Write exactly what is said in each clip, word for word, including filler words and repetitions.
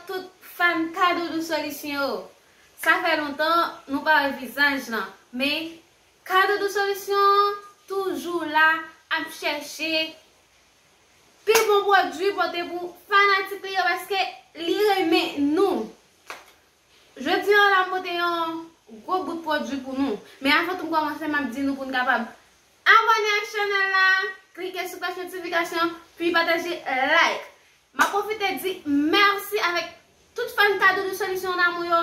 Tout fan Kadoudou Solisyon yo. Sa fè lontan nou pa wè vizaj lan, men Kadoudou Solisyon toujou la ap chèche pi bon pwodui pote pou fanatik li yo paske li renmen nou. Jodi an la m pote yon gwo bout pwodui pou nou. Men avan tou m kòmanse, m ap di nou pou n kapab abòne ak chanèl la, klike sou klòch notifikasyon, pi pataje, like. M ap pwofite di mèsi avèk tout fan Kadoudou Solisyon Damou yo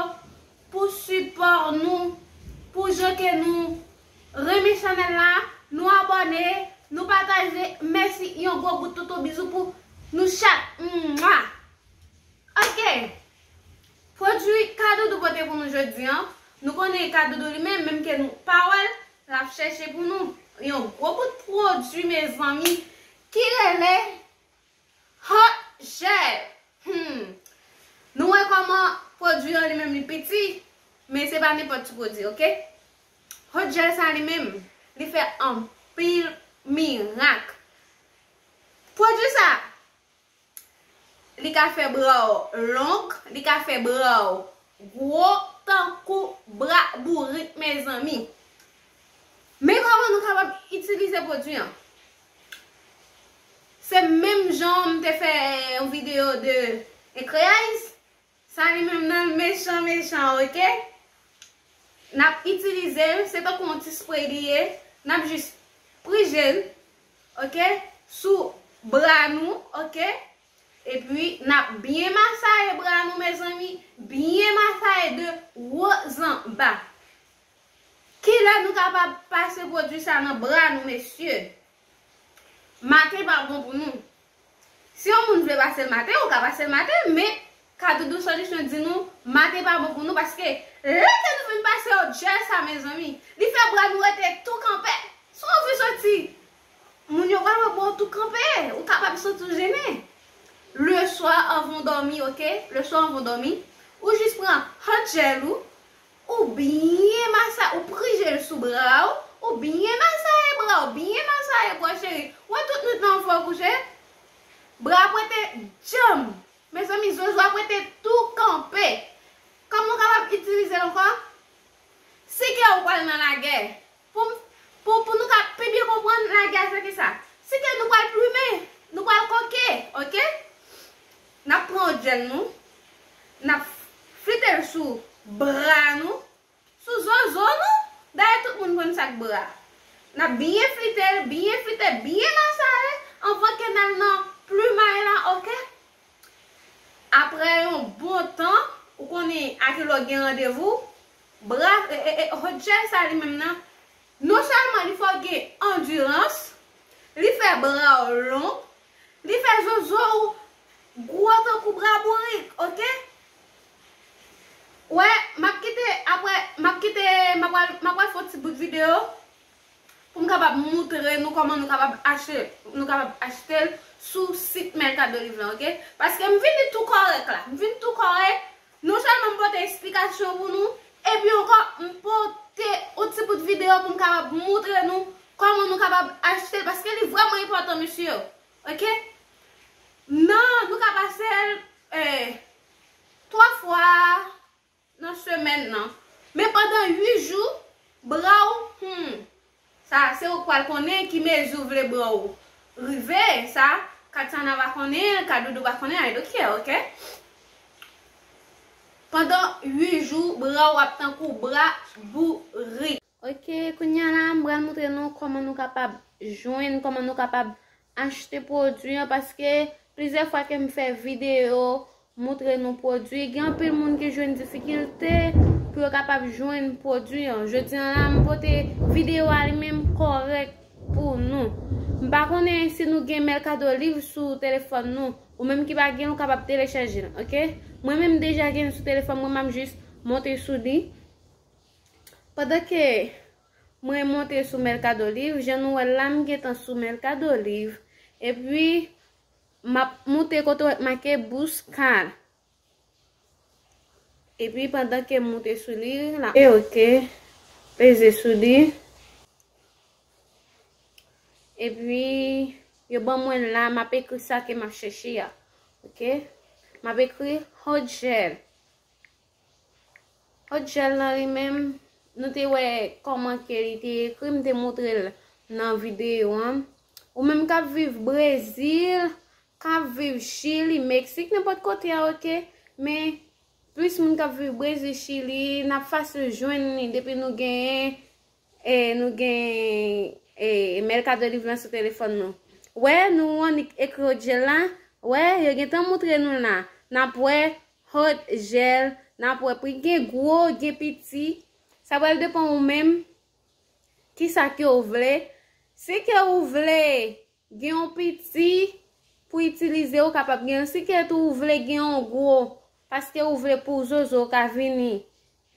pou sipò nou, pou jan ke nou renmen chanèl la, nou abòne, nou pataje. Mèsi, yon gwo bout toutou bizou pou nou chak. Mwa! Ok. Pwodui Kadoudou pote pou nou jodi an. Nou konnen Kadoudou li menm, menm ke nou pa wè l, l ap chèche pou nou yon gwo bout pwodui, mezanmi, ki rele Hot Gel. Hmm. Nou wè kòman pwodui an li menm li piti, men se pa nenpòt ti pwodui, ok? Hot Gel sa li menm, li fè anpil mirak. Pwodui sa, li ka fè bra w long, li ka fè bra w gwo tankou bra bourik, mezanmi. Men kòman nou kapab itilize pwodui an? Se menm jan m te fè yon videyo de ekreyaj, sa li menm nan mechan, mechan, ok? N ap itilize l, se tankou yon ti spray li ye. N ap jis prije l, ok, sou bra nou, ok? Epi, n ap byen masaye bra nou, mezanmi, byen masaye de wo zan ba. Kilè nou kapab pase pwodui sa nan bra nou, mesye? Maten pa bon pou nou. Si yon moun vle pase l maten, ou ka pase l maten, men Kadoudou Solisyon di nou, maten pa bon pou nou, paske lè ke nou fin pase Hot Gel sa, mezanmi, li fè bra nou rete tou kanpe. Si w anvi soti, moun yo pral wè bò w tou kanpe, ou kapab santi w jennen. Leswa anvan w dòmi, ok? Leswa anvan w dòmi, ou jis pran Hot Gel ou, ou byen masa, ou prije l sou bra w, ou byen masaye bra w, byen masaye bra w, cheri. Wè tout nwit lan anvan w kouche, bra ap rete djanm. Mezanmi, zozo ap rete tou kanpe. Kòman w kapab itilize l ankò? Si ke ou pral nan lagè, pou, pou, pou nou ka pi byen konprann lagè a se kisa? Si ke nou pral plimen, nou pral koke, ok? N ap pran Hot Gel nou, n ap flite l sou bra nou, sou zozo nou. Dayè tout moun konn sa k bra. N ap byen flite l, byen flite, byen masaye anvan ke n al nan plimay la, ok? Apre yon bon tan, ou konnen a kilè w gen randevou, bra, e, e, e, Hot Gel sa li menm nan, non sèlman li fè w gen andirans, li fè bra w long, li fè zozo w gwo tankou bra bourik, ok? Wè, m ap kite, apre, m ap kite, m ap pral, m ap pral fè yon ti bout videyo pou m kapab moutre nou kòman nou kapab achte, nou kapab achte l sou sit Mercado Livre lan, ok? Paske m vini tou kòrèk la, m vini tou kòrèk, non sèlman m pote eksplikasyon pou nou, epi ankò, m pote yon ti bout videyo pou m kapab moutre nou kòman nou kapab achte l, paske li vrèman enpòtan, mesye yo, ok? Non, nou ka pase l, eh, twa fwa nan semèn nan. Men pandan uit jou, bra w, hmm, sa, se ou k pral konnen ki mezi w vle bra w rive, sa, Katiana va konnen, Kadoudou va konnen, I don't care, ok? Pandan uit jou, bra w ap tankou bra bourik. Ok, kounye a la, m pral moutre nou kòman nou kapab jwenn, kòman nou kapab achte pwodui an, paske plizyè fwa ke m fè videyo moutre nou pwodui, gen anpil moun ki jwenn difikilte pou yo kapab jwenn pwodui an. Jodi an la, m pote videyo a li menm kòrèk pou nou. M pa konnen si nou gen Mercado Livre sou telefòn nou, ou menm ki pa gen, ou kapab telechaje l, ok? Mwen menm deja gen l sou telefòn mwen, m ap jis monte sou li. Pandan ke mwen monte sou Mercado Livre, jan nou wè la, m gentan sou Mercado Livre. Epi, m ap moute kote w wè k make buscar. Epi, pandan ke m moute sou li, la, e ok, peze sou li. Epi, yo ban mwen la, m ap ekri sa ke m ap chèche a. Ok? M ap ekri Hot Gel. Hot Gel nan li menm, nou te wè kòman ke li te ekri, m te montre l nan videyo an. Ou menm k ap viv Brezil, k ap viv Chili, Meksik, nenpòt kote a, oke? Men plis moun k ap viv Brezil, Chili, n ap fasil jwenn li depi nou genyen, e, nou gen, e, Mercado Livre sou telefòn nou. Wè, nou annik ekri Hot Gel la. Wè, yo gentan montre nou la. N ap wè Hot Gel, n ap wè pri gen gwo, gen piti. Sa pral depann ou menm, kisa ke ou vle. Si ke ou vle gen yon piti pou itilize, ou kapab gen. Si ke tou ou vle gen yon gwo, paske ou vle pou zozo ka vini,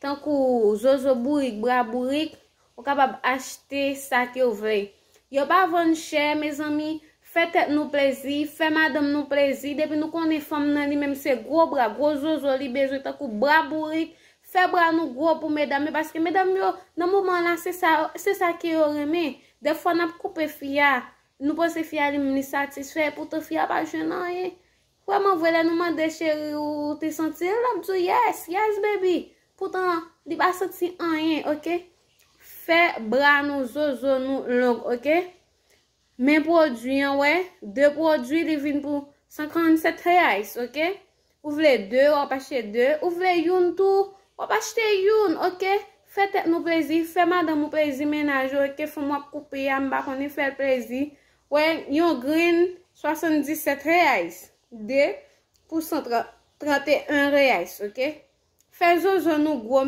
tankou zozo bourik, bra bourik, ou kapab achte sa ke ou vle. Yo pa vann chè, mezanmi. Fè tèt nou plezi, fè madanm nou plezi. Depi nou konnen fanm nan li menm se gwo bra, gwo zozo li bezwen, tankou bra bourik. Fè bra nou gwo pou medam yo, paske medam yo, nan moman la, se sa, se sa ke yo renmen. Dèfwa n ap koupe fi a, nou panse fi a li menm li satisfè, poutan fi a pa jwenn anyen. Vrèman vre, lè nou mande cheri ou te santi l, l ap di w, "Yes, yes, baby." Poutan, li pa santi anyen, oke? Fè bra nou, zozo nou long, oke? Men pwodui an, wè, de pwodui, li vin pou san karannsèt reais, oke? Ou vle de, w ap achte de. Ou vle youn tou, w ap achte youn, oke? Fè tèt nou plezi, fè madanm ou plezi, mennaj ou, oke? Fanm w ap koupe a, m pa konnen, fè l plezi. Wè, yon grenn swasanndisèt reais. De pou san trant, trant e en reais, oke? Fè zozo nou gwo,